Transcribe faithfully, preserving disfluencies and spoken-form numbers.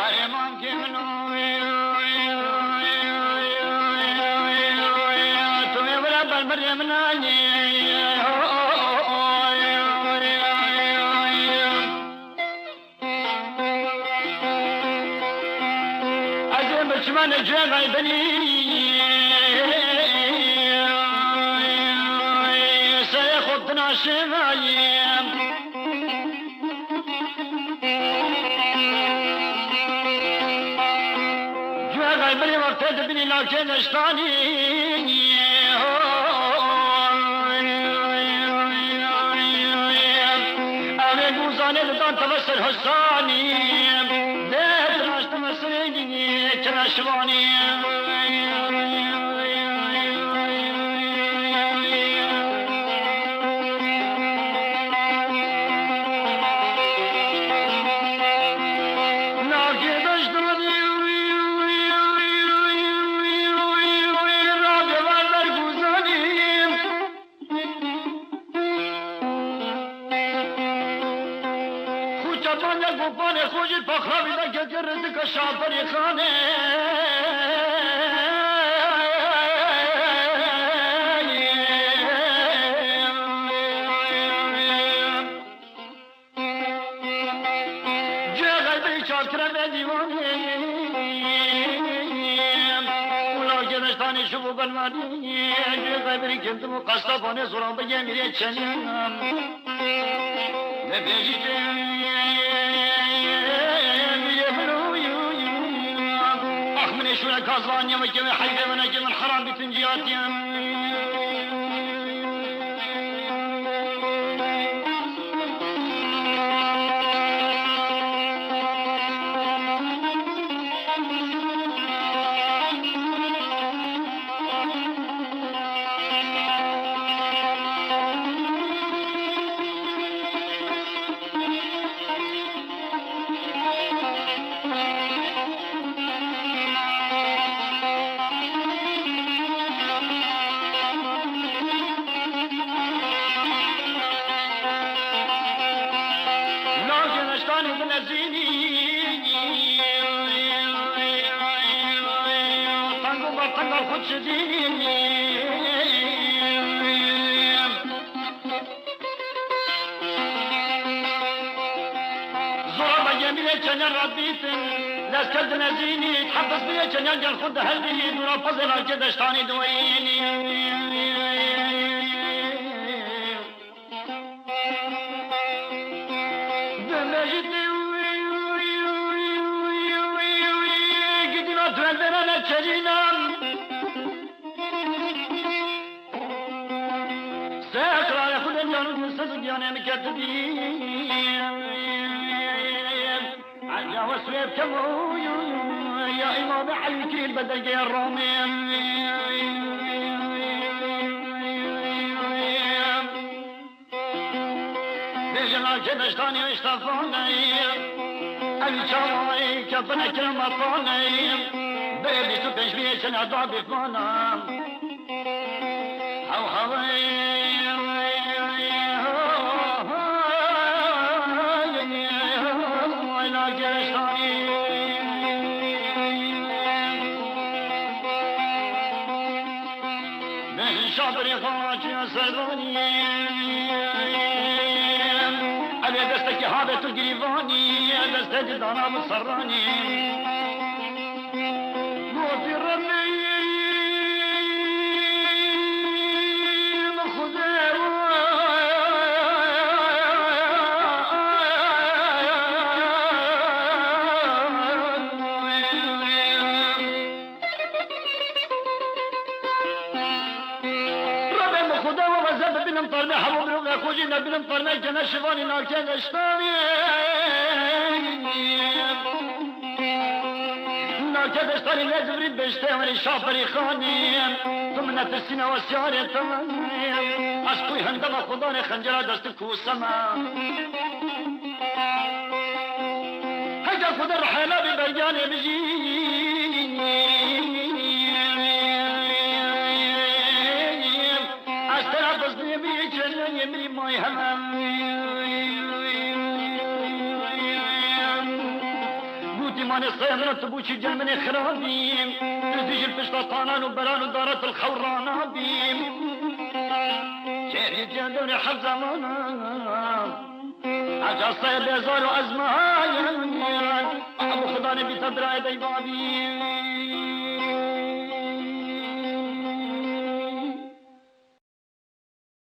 Ê mamkê min o, tu ê were ber mirê min ayê. Ez ê biçime li cihê xeybirî, serê xwe bi din aşê vayê. Cihê xeybirî wextê dibînî lakê deştanî. Ew ê gûzanê didan teve ser husanî. Dê tiraştime serê Kira şivanî. Nakê deştanî. Rabê ber berguzanî. Xû çepan ya gopanê xwe jî paxravî de kekir rizika şaperî xanê. Cihê xeybirî çavkire be dîwanê. Û lakê deştanê şiv û belwanê. Cihê xeybirî kendim û qesta banê zoran bigê mirê çenê. Nebêjî te mirê min o. Ax min ê şûre kazaniye weke wê heyvê winekê min heram bîtin ciyatiye. Lajê neştanê binezînî, teng û bertenga xwe çidînî. Zora be gemî lê çener re dîtin, lesker dinezînî, hepis bî lê çener gel xwe dihelî, dûra pezê lakê deştanî diweyînî. Demejî te gidîna tu endera ne çerînan. Seqrarê xwe de canû din siz giyanê min ketibî. Ecawe swê bikem ya Îmamê Elî kirî li bedelgê Ramê. Bêjin a kê deştanê wê ştefan e. Ev çawa ye, kefine kira me tan e. Berê bîst û pênc bîyê çene da bîfana. Hew hew e. Wayla kê deştanê. Min şadirê xwe çûye servanî. Evê destekî havê tu girîvanî, destê dîdana min serranî. Gotî Rebî min Xwedê. Rebê min Xuda we weze bibînim fermê hemû mirovê xwe jî nebînim fermê gene şivanî nakê deştanî. Nakê deştanî lê divirî bêjtê werî şaperî xanî. Tu min netirsîne wesiyarê te. Ez xwî hindema Xudanê xencera dest Kusema. Heke Xuda rehela bi beryanê bijî. Ez tera bistê mirî çenê mirî may hemem. Gotî ma Seyemra tu bû çi gel min ê xirabî. Tu dijî pişta tanan û beran û daret il xew ranabî. Kêrî cedorê hezemana. Eca sey bezar û ezmayan. Ebu Xudanê bîte birayê bey babî.